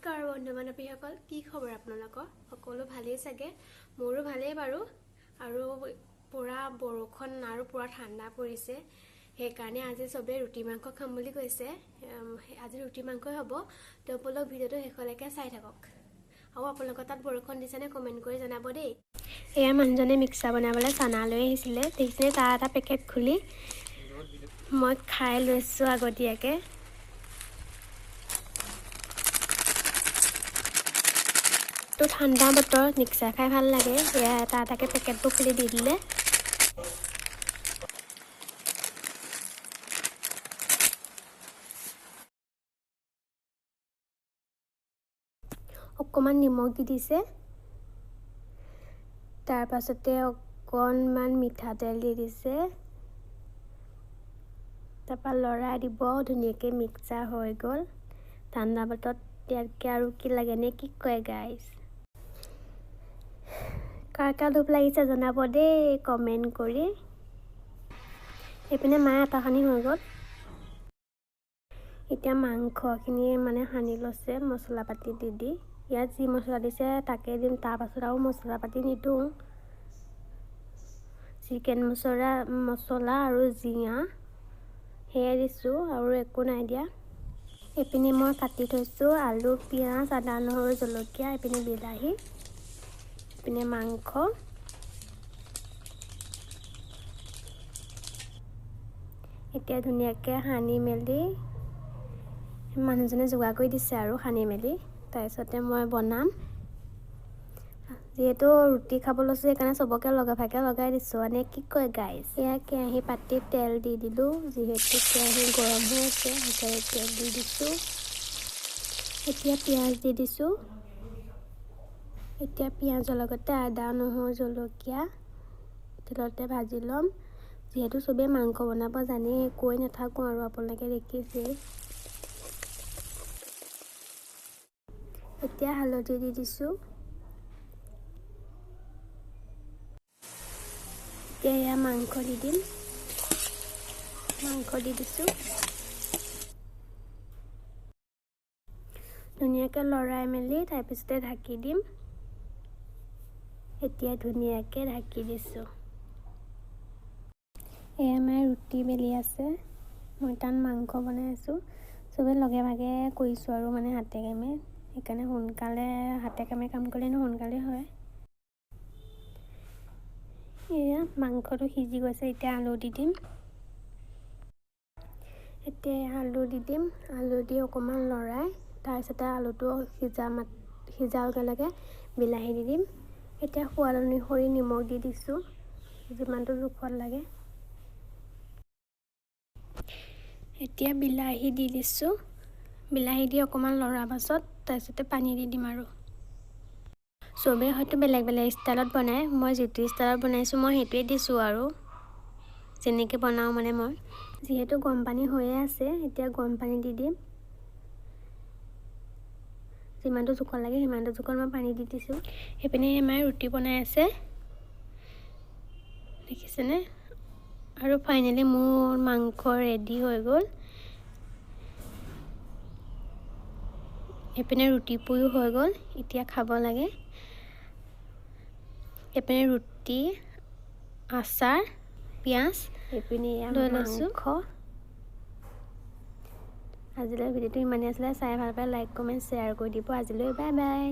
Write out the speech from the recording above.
নমস্কাৰ বন্ধু বান্ধৱীসকল, কি খবৰ আপোনালোকৰ? সকলো ভালেই চাগে, মোৰো ভালেই বাৰু। আৰু পূৰা বৰষুণ আৰু পূৰা ঠাণ্ডা পৰিছে, সেইকাৰণে আজি চবেই ৰুটি মাংস খাম বুলি কৈছে। আজি ৰুটি মাংসই হ'ব। তো ব'লক, ভিডিঅ'টো শেষলৈকে চাই থাকক। আৰু আপোনালোকৰ তাত বৰষুণ দিছেনে কমেণ্ট কৰি জনাব দেই। এয়া মানুহজনে মিক্সাৰ বনাবলৈ চানা লৈ আহিছিলে, দেখিছেনে? তাৰ এটা পেকেট খুলি মই খাই লৈছোঁ আগতীয়াকৈ। তো ঠাণ্ডা বতৰ, মিক্সাৰ খাই ভাল লাগে। এয়া এটা এটাকৈ পেকেটবোৰ খুলি দি দিলে। অকণমান নিমখ দি দিছে, তাৰপাছতে অকণমান মিঠাতেল দি দিছে, তাৰপৰা লৰাই দিব ধুনীয়াকৈ, মিক্সাৰ হৈ গ'ল। ঠাণ্ডা বতৰত ইয়াতকৈ আৰু কি লাগে নে কি কয় গাইজ? কাৰ কাৰ লোভ লাগিছে জনাব দেই কমেণ্ট কৰি। এইপিনে মায়ে আটা সানি হৈ গ'ল। এতিয়া মাংসখিনি মানে সানি লৈছে মছলা পাতি দি দি। ইয়াত যি মছলা দিছে তাকে দিম, তাৰপাছত আৰু মছলা পাতি নিদিওঁ। চিকেন মছলা আৰু জিৰা সেয়াই দিছোঁ, আৰু একো নাই দিয়া। এইপিনে মই কাটি থৈছোঁ আলু, পিঁয়াজ, আদা, নহৰু, জলকীয়া, এইপিনে বিলাহী, এইপিনে মাংস। এতিয়া ধুনীয়াকৈ সানি মেলি মানুহজনে যোগাৰ কৰি দিছে আৰু সানি মেলি, তাৰপিছতে মই বনাম। যিহেতু ৰুটি খাব লৈছোঁ, সেইকাৰণে চবকে লগে ভাগে লগাই দিছোঁ, মানে কি কয় গাইজ। এয়া কেৰাহী পাতি তেল দি দিলোঁ, যিহেতু কেৰাহী গৰম হৈ আছে সেইকাৰণে তেল দি দিছোঁ। এতিয়া পিঁয়াজ দি দিছোঁ। এতিয়া পিঁয়াজৰ লগতে আদা, নহৰু, জলকীয়া তেলতে ভাজি ল'ম। যিহেতু চবেই মাংস বনাব জানেই, কৈ নাথাকোঁ আৰু, আপোনালোকে দেখিছেই। এতিয়া হালধি দি দিছোঁ। এতিয়া এয়া মাংস দি দিম। মাংস দি দিছোঁ। ধুনীয়াকৈ লৰাই মেলি তাৰপিছতে ঢাকি দিম। এতিয়া ধুনীয়াকৈ ঢাকি দিছোঁ। এয়া মায়ে ৰুটি বেলি আছে, মই তাত মাংস বনাই আছোঁ। চবেই লগে ভাগে কৰিছোঁ আৰু মানে হাতে কামে, সেইকাৰণে সোনকালে হাতে কামে কাম কৰিলে সোনকালে হয়। এয়া মাংসটো সিজি গৈছে, এতিয়া আলু দি দিম। এতিয়া আলু দি দিম। আলু দি অকণমান লৰাই তাৰপিছতে আলুটো সিজাৰ লগে লগে বিলাহী দি দিম। এতিয়া সোৱাদ অনুসৰি নিমখ দি দিছোঁ, যিমানটো জোখত লাগে। এতিয়া বিলাহী দি দিছোঁ। বিলাহী দি অকণমান লৰাৰ পাছত তাৰপিছতে পানী দি দিম। আৰু চবেই হয়তো বেলেগ বেলেগ ষ্টাইলত বনায়, মই যিটো ষ্টাইলত বনাইছোঁ মই সেইটোৱে দিছোঁ আৰু যেনেকৈ বনাওঁ মানে মই। যিহেতু গৰম পানী হৈয়ে আছে, এতিয়া গৰম পানী দি দিম। যিমানটো জোখত লাগে সিমানটো জোখত মই পানী দি দিছোঁ। সেইপিনে মায়ে ৰুটি বনাই আছে, দেখিছেনে? আৰু ফাইনেলি মোৰ মাংস ৰেডি হৈ গ'ল। এইপিনে ৰুটি পুৰিও হৈ গ'ল, এতিয়া খাব লাগে। এইপিনে ৰুটি, আচাৰ, পিঁয়াজ এইপিনে লৈ লৈছোঁ। মাংস। আজিলৈ ভিডিঅ'টো ইমানেই আছিলে। চাই ভাল পালে লাইক, কমেণ্ট, শ্বেয়াৰ কৰি দিব। আজিলৈ বাই বাই।